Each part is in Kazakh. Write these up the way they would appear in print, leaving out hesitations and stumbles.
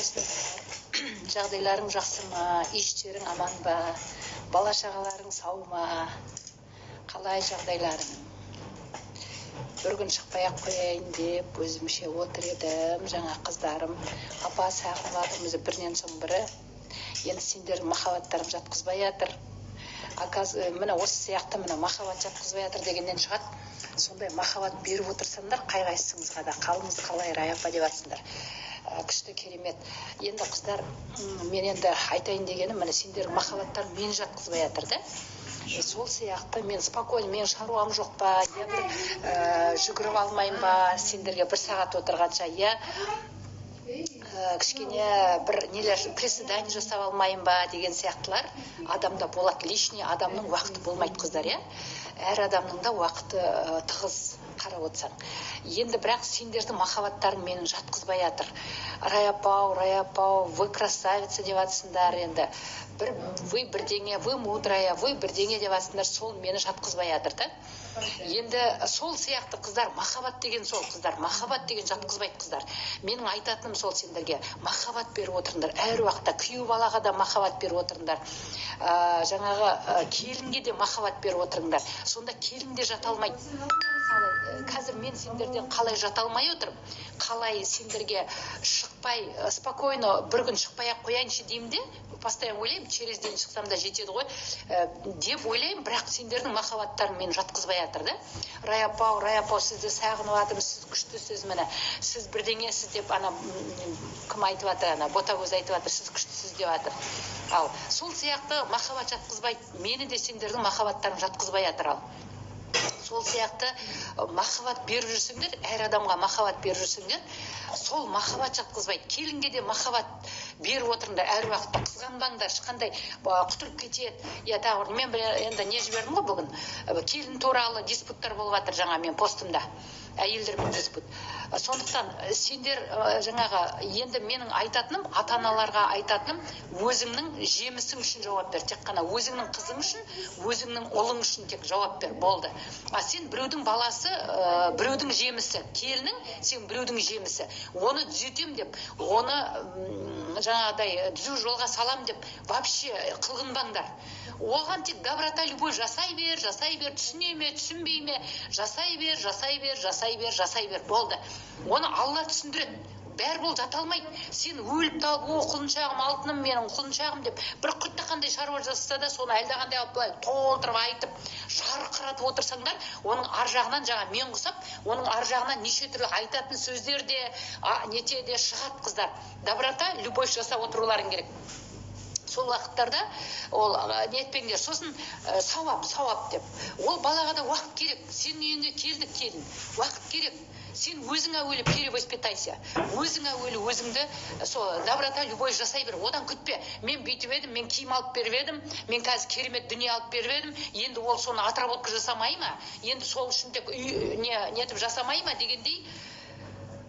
Қалайсыздар? Жағдайларың жақсы ма? Үй-іштерің аман ба? Бала шағаларың сау ма? Қалай жағдайларың? Бір күн шықпай ақ қояйын деп өзімше отыр едім. Жаңа қыздарым: «Апа, сағынып жатырмыз», – деп, бірінен соң бірі. Енді сендердің махаббаттарың жатқызбай жатыр. Міне, осы сияқты, міне, махаббат жатқызбай жатыр дегеннен шығады. Сондай махаббат беріп отырсаңдар қай қайсыңызға да. «Қалыңыз қалай, Рая апа?» деп жатсыңдар. Күшті, керемет. Енді, қыздар, мен енді айтайын дегенім, міне, сендердің махаббаттарың мені жатқызбай жатыр да. Сол сияқты мен спокойно, менің шаруам жоқ па, я бір жүгіріп алмаймын ба сендерге бір сағат отырғанша, иә, кішкене бір нелер, приседание жасап алмаймын ба деген сияқтылар адамда болады. Лишний адамның уақыты болмайды, қыздар, иә. Әр адамның да уақыты тығыз, қарап отырсаң енді. Бірақ сендердің махаббаттарың мені жатқызбай жатыр. «Рая апау, Рая апау, вы красавица», – деп жатсыңдар. Енді бір вы бірдеңе, вы мудрая, вы бірдеңе деп жатсыңдар. Сол мені жатқызбай жатыр да. Енді сол сияқты, қыздар, махаббат деген сол, қыздар, махаббат деген жатқызбайды. Қыздар, менің айтатыным сол: сендерге махаббат беріп отырыңдар әр уақытта. Күйеу балаға да махаббат беріп отырыңдар, жаңағы келінге де махаббат беріп отырыңдар. Сонда келін де жата алмайды. Мысалы, қазір мен сендерден қалай жата алмай отырмын, қалай сендерге шықпай, спокойно бір күн шықпай ақ қояйыншы деймін де, постоянно ойлаймын, через день шықсам да жетеді ғой деп ойлаймын. Бірақ сендердің махаббаттарың мені жатқызбай жатыр да. «Рая апау, Рая апау, сізді сағынып жатырмыз, сіз күштісіз, міне, сіз бірдеңесіз», – деп, ана кім айтып жатыр, ана Ботагөз айтып жатыр, «сіз күштісіз» деп жатыр. Ал сол сияқты махаббат жатқызбайды мені де, сендердің махаббаттарың жатқызбай жатыр. Ал сол сияқты махаббат беріп жүрсеңдер, әр адамға махаббат беріп жүрсеңдер, сол махаббат жатқызбайды. Келінге де махаббат беріп отырыңдар әр уақытта, қызғанбаңдар ешқандай, құтырып кетеді, иә. Тағы бір мен бір енді не жібердім ғой бүгін, келін туралы диспуттар болып жатыр жаңа мен постымда, әйелдермен диспут. Сондықтан сендер, жаңағы енді менің айтатыным, ата аналарға айтатыным: өзіңнің жемісің үшін жауап бер, тек қана өзіңнің қызың үшін, өзіңнің ұлың үшін тек жауап бер, болды. А сен біреудің баласы, біреудің жемісі, келінің сен біреудің жемісі. Оны түзетем деп, оны жаңағыдай түзу жолға салам деп вообще қылғынбаңдар. Оған тек доброта, любовь жасай бер, жасай бер. Түсіне ме, түсінбей ме, жасай бер, жасай бер, жасай бер, жасай бер, болды. Оны Алла түсіндіреді бәрі. Ол жата алмайды. Сен өліп талып: «О, құлыншағым, алтыным менің, құлыншағым», – деп, бір құтты қандай шаруа жасаса да, соны әлдеқандай алып, былай толтырып айтып, жарқыратып отырсаңдар, оның ар жағынан жаңа мен құсап, оның ар жағынан неше түрлі айтатын сөздер де, нете де шығады. Қыздар, доброта, любовь жасап отыруларың керек сол уақыттарда. Ол нетпеңдер. Сосын сауап, сауап деп, ол балаға да уақыт керек. Сенің үйіңе келді келін, уақыт керек. Сен өзің әуелі перевоспитайся, өзің әуелі өзіңді сол доброта, любовь жасай бер. Одан күтпе: «Мен бүйтіп едім, мен киім алып беріп едім, мен қазір керемет дүние алып беріп едім, енді ол соны отработка жасамай ма, енді сол үшін тек үй не нетіп жасамай ма?» – дегендей.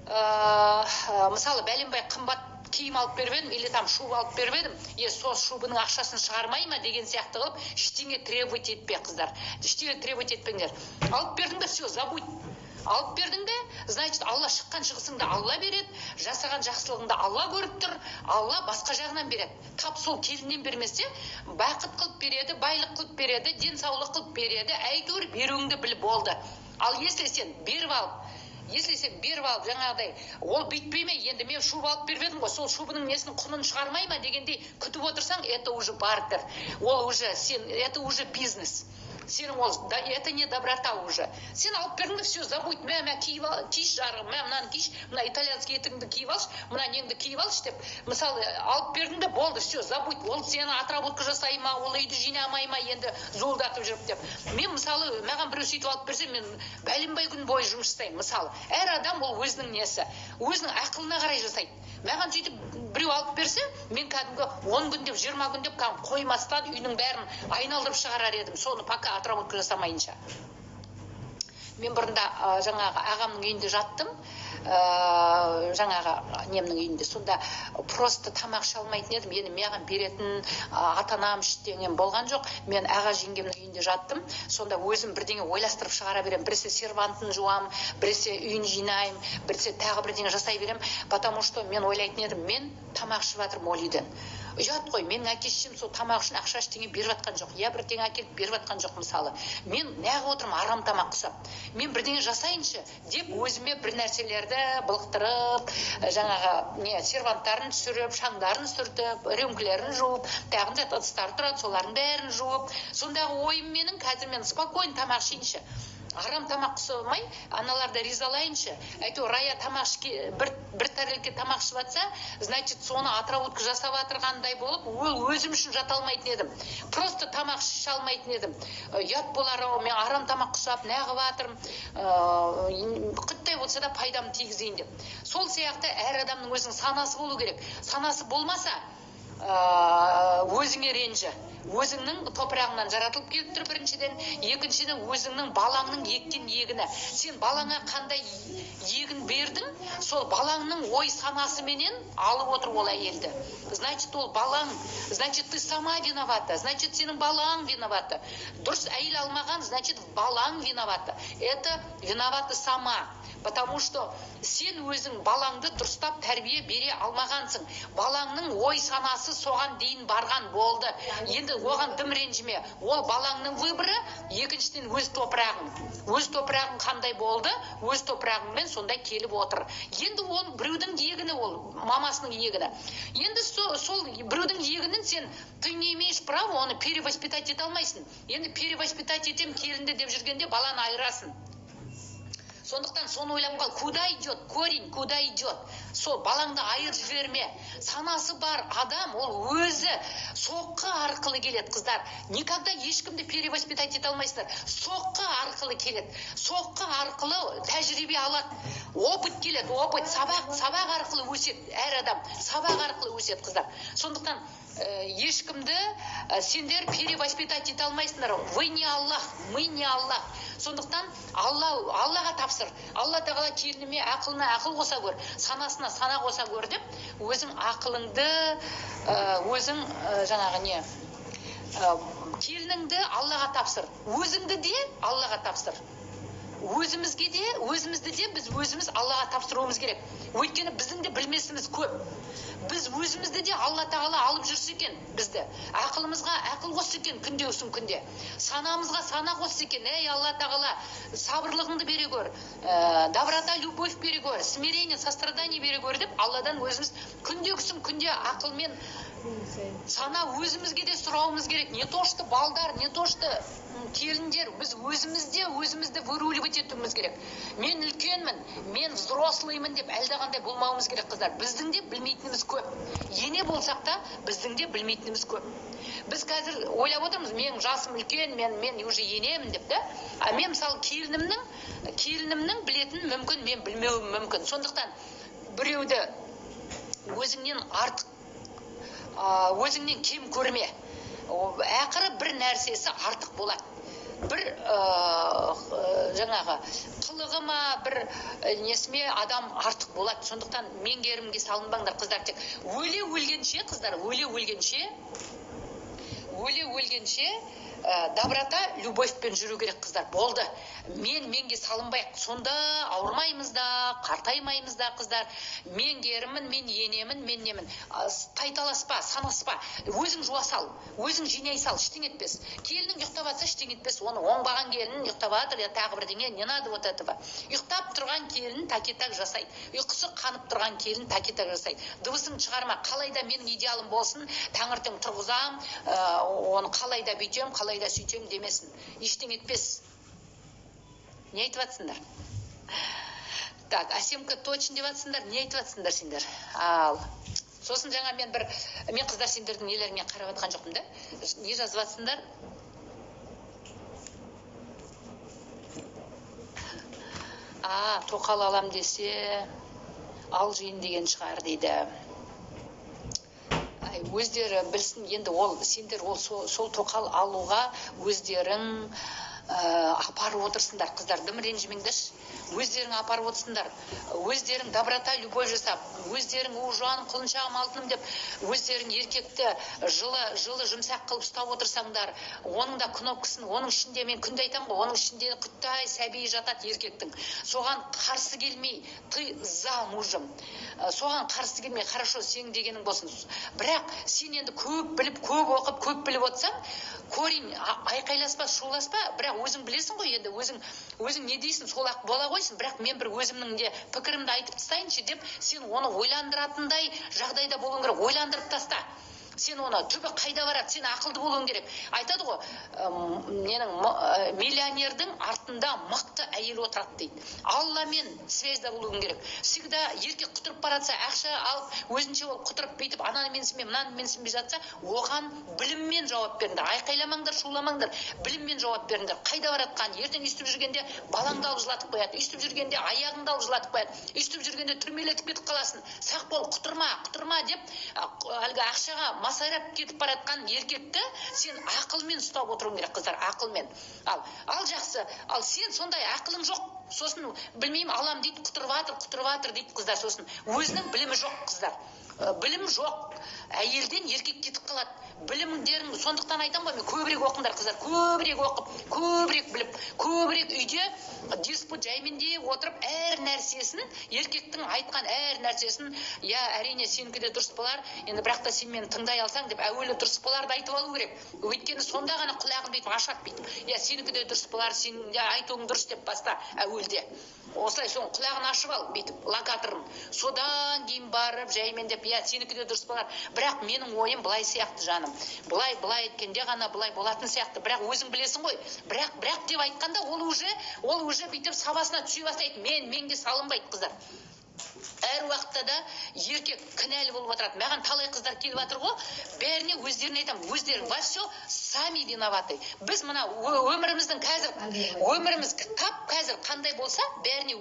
Мысалы, бәленбай қымбат киім алып беріп едім или там шуба алып беріп едім, е, сол шубының ақшасын шығармай ма деген сияқты қылып ештеңе требовать етпе, қыздар, ештеңе требовать етпеңдер. Алып бердің бе, все, забудь. Алып бердің бе, значит, Алла шыққан шығысыңды Алла береді, жасаған жақсылығыңды Алла көріп тұр, Алла басқа жағынан береді. Тап сол келіннен бермесе, бақыт қылып береді, байлық қылып береді, денсаулық қылып береді, әйтеуір беруіңді біл, болды. Ал если сен беріп алып, если сен беріп алып, жаңағыдай ол бүйтпей ме, енді мен шуба алып беріп едім ғой, сол шубының несін, құнын шығармай ма дегендей күтіп отырсаң, это уже бартер, ол уже сен, это уже бизнес сенің ол да, это не доброта уже. Сен алып бердің бе, все, забудь. Мә, мә, киіп ал, киші, жарығым, мә, мынаны киші, мына итальянский етігіңді киіп алшы, мына неңді киіп алшы деп, мысалы, алып бердің бе, болды, все, забудь. Ол сені отработка жасай ма, ол үйді жинамай ма енді зуылдатып жүріп деп. Мен, мысалы, маған біреу сөйтіп алып берсе, мен бәленбай күн бойы жұмыс жасаймын. Мысалы, әр адам ол өзінің несі, өзінің ақылына қарай жасайды. Маған сөйтіп біреу алып берсе, мен кәдімгі 10 күндеп, 20 күндеп кәдімгі қоймастан үйдің бәрін айналдырып шығарар едім соны, пока отработка жасамайынша. Мен бұрында жаңағы ағамның үйінде жаттым. Жаңағы немнің үйінде. Сонда просто тамақ іше алмайтын едім. Енді маған беретін ата анам ештеңем болған жоқ. Мен аға жеңгемнің үйінде жаттым. Сонда өзім бірдеңе ойластырып шығара беремін. Біресе сервантын жуамын, біресе үйін жинаймын, біресе тағы бірдеңе жасай беремін. Потому что мен ойлайтын едім, мен тамақ ішіп жатырмын ол үйден. Ұят қой, менің әке шешем сол тамақ үшін ақша ештеңе беріп жатқан жоқ, я бірдеңе әкеліп беріп жатқан жоқ мысалы. Мен неғып отырмын арам тамақ құсап, мен бірдеңе жасайыншы деп өзіме бір нәрселерді былықтырып, жаңағы не серванттарын түсіріп, шаңдарын сүртіп, рюмкілерін жуып, тағы да ыдыстар тұрады, солардың бәрін жуып. Сондағы ойым менің, қазір мен спокойно тамақ ішейінші, арам тамақ құсамай, аналарды ризалайыншы. Әйтеуір Рая тамақ бір тарелке тамақ ішіп жатса, значит, соны отработка жасап жатырғандай болып, ол өзім үшін жата алмайтын едім. Просто тамақ іше алмайтын едім. Ұят болар ау, мен арам тамақ құсап, неғып жатырмын, құттай болса да пайдам тигізейін деп. Сол сияқты әр адамның өзінің санасы болу керек. Санасы болмаса, өзіңе ренжі. Өзіңнің топырағыңнан жаратылып келіп тұр біріншіден, екіншіден өзіңнің балаңның еккен егіні. Сен балаңа қандай егін бердің, сол балаңның ой санасыменен алып отыр ол әйелді. Значит, ол балаң, значит, ты сама виновата, значит, сенің балаң виновата. Дұрыс әйел алмаған, значит, балаң виновата. Это виновата сама. Потому что сен өзің балаңды дұрыстап тәрбие бере алмағансың. Балаңның ой санасы соған дейін барған болды. Енді оған дым ренжіме. Ол балаңның выборы, екіншіден өз топырағың. Өз топырағың қандай болды, өз топырағыңмен сондай келіп отыр. Енді ол біреудің егіні, ол мамасының егіні. Енді сол біреудің егінін сен, ты не имеешь права оны перевоспитать ете алмайсың. Енді перевоспитать етем келінді деп жүргенде баланы айырасың. Сондықтан соны ойлап қал, куда идет корень, куда идет. Сол балаңды айырып жіберме. Санасы бар адам, ол өзі соққы арқылы келеді, қыздар. Никогда ешкімді перевоспитать ете алмайсыңдар. Соққы арқылы келеді. Соққы арқылы тәжірибе алады. Опыт келеді, опыт, сабақ, сабақ арқылы өседі әр адам. Сабақ арқылы өседі, қыздар. Сондықтан ешкімді сендер перевоспитать ете алмайсыңдар. Вы не Аллах, мы не Аллах. Сондықтан Аллаға тапсыр. Алла тағала келініме ақылына ақыл қоса көр, санасына сана қоса көр деп өзің ақылыңды, өзің жаңағы не, келініңді Аллаға тапсыр. Өзіңді де Аллаға тапсыр. Өзімізге де, өзімізді де біз өзіміз Аллаға тапсыруымыз керек. Өйткені біздің де білмесіміз көп. Біз өзімізді де Алла тағала алып жүрсе екен бізді. Ақылымызға ақыл қосса екен күндегісін күнде. Санамызға сана қосса екен. Ей, Алла тағала, сабырлығыңды бере көр. Доброта, любовь бере көр. Смирение, сострадание бере көр деп Алладан өзіміз күндегісін күнде ақылмен сана өзімізге де сұрауымыз керек. Не то что балдар, не то что келіндер, біз өзімізде өзімізді выруливать етуіміз керек. Мен үлкенмін, мен взрослыймын деп әлдеқандай болмауымыз керек, қыздар. Біздің де білмейтініміз көп. Ене болсақ та біздің де білмейтініміз көп. Біз қазір ойлап отырмыз, менің жасым үлкен, мен уже енемін деп, да? А мен мысалы келінімнің білетінін мүмкін мен білмеуім мүмкін. Сондықтан біреуді өзіңнен артық, өзіңнен кем көрме. Ақыры бір нәрсесі артық болады. Бір жаңағы қылығы ма, бір несіме адам артық болады. Сондықтан меңгерімге салынбаңдар, қыздар. Тек өле өлгенше, қыздар, өле өлгенше, өле өлгенше, доброта, любовьпен жүру керек, қыздар. Болды. Мен менге салынбайық. Сонда ауырмаймыз да, қартаймаймыз да, қыздар. Меңгерімін, мен енемін, мен немін. Тайталаспа, санаспа. Өзің жуа сал, өзің жинай сал, ештеңе етпес. Келінің ұйықтап жатса ештеңе етпес. Оны оңбаған келін ұйықтап жатыр, я тағы бірдеңе, не надо вот этого. Ұйықтап тұрған келін так и так жасайды. Ұйқысы қанып тұрған келін так и так жасайды. Дыбысын шығарма, қалайда менің идеалым болсын, таңертең тұрғызам, оны қалайда бүйтем, қалайда сөйтем демесін. Ештеңе етпес. Не айтып жатсыңдар? Так, Әсемка точно деп жатсыңдар, не айтып жатсыңдар сендер? Ал. Сосын жаңа мен бір, мен қыздар сендердің нелеріңе қарап жатқан жоқпын да. Не жазып жатсыңдар? А, тоқал алам десе, ал жиын деген шығар дейді. Ай, өздері білсін енді ол, сендер ол сол тоқал алуға өздерің Апарып отырсыңдар, қыздар, дым ренжімеңдерші, өздерің апарып отырсыңдар, өздерің доброта, любовь жасап, өздерің «О, жаным, құлыншағым, алтыным» деп, өздерің еркекті жылы жылы жұмсақ қылып ұстап отырсаңдар, оның да кнопкасын, оның ішінде, мен күнде айтамын ғой, оның ішінде құттай сәби жатады еркектің. Соған қарсы келмей, ты за мужем, соған қарсы келмей, хорошо, сенің дегенің болсын. Бірақ сен енді көп біліп, көп оқып, көп біліп отырсаң, корень, айқайласпа, шуласпа, бірақ өзің білесің ғой енді, өзің не дейсің, сол ақ бола қойсын. Бірақ мен бір өзімнің де пікірімді айтып тастайыншы деп, сен оны ойландыратындай жағдайда болуың керек. Ойландырып таста сен оны, түбі қайда барады. Сен ақылды болуың керек. Айтады ғой, ненің, миллионердің артында мықты әйел отырады дейді. Алламен связьда болуың керек всегда. Еркек құтырып бара жатса, ақша алып, өзінше ол құтырып, бүйтіп ананы менсінбей, мынаны менсінбей жатса, оған біліммен жауап беріңдер. Айқайламаңдар, шуламаңдар, біліммен жауап беріңдер. Қайда баратқанын, ертең өйстіп жүргенде балаңды алып жылатып қояды, өйстіп жүргенде аяғыңды алып жылатып қояды, өйстіп жүргенде түрмелетіп кетіп қаласың. Сақ бол, құтырма, құтырма деп, әлгі ақшаға масайрап кетіп бара жатқан еркекті сен ақылмен ұстап отыруың керек, қыздар, ақылмен. Ал жақсы, ал сен сондай ақылың жоқ, сосын білмеймін, алам дейді, құтырып жатыр, құтырып жатыр дейді, қыздар. Сосын өзінің білімі жоқ, қыздар. Білім жоқ әйелден еркек кетіп қалады. Білімдерің, сондықтан айтамын ғой мен, көбірек оқыңдар, қыздар, көбірек оқып, көбірек біліп, көбірек үйде диспут жаймендеп отырып, әр нәрсесін, еркектің айтқан әр нәрсесін, иә, әрине, сенікі де дұрыс болар енді, бірақ та сен мені тыңдай алсаң деп, әуелі дұрыс боларды айтып алу керек. Өйткені сонда ғана құлағын бүйтіп ашады, бүйтіп, иә, сенікі де дұрыс болар, сенің де айтуың дұрыс деп баста. Әуелде осылай соның құлағын ашып ал бүйтіп, локаторын. Содан кейін барып жаймендеп, иә, сенікі де дұрыс болар, бірақ менің ойым былай сияқты, жаным, былай былай еткенде ғана былай болатын сияқты, бірақ өзің білесің ғой. Бірақ деп айтқанда, ол уже бүйтіп сабасына түсе бастайды, менге салынбайды, қыздар. Әр уақытта да еркек кінәлі болып отырады. Маған талай қыздар келіп жатыр ғой, бәріне, өздеріне айтамын: өздерің во все сами виноваты. Біз мына өміріміздің қазір, өміріміз тап қазір қандай болса, бәріне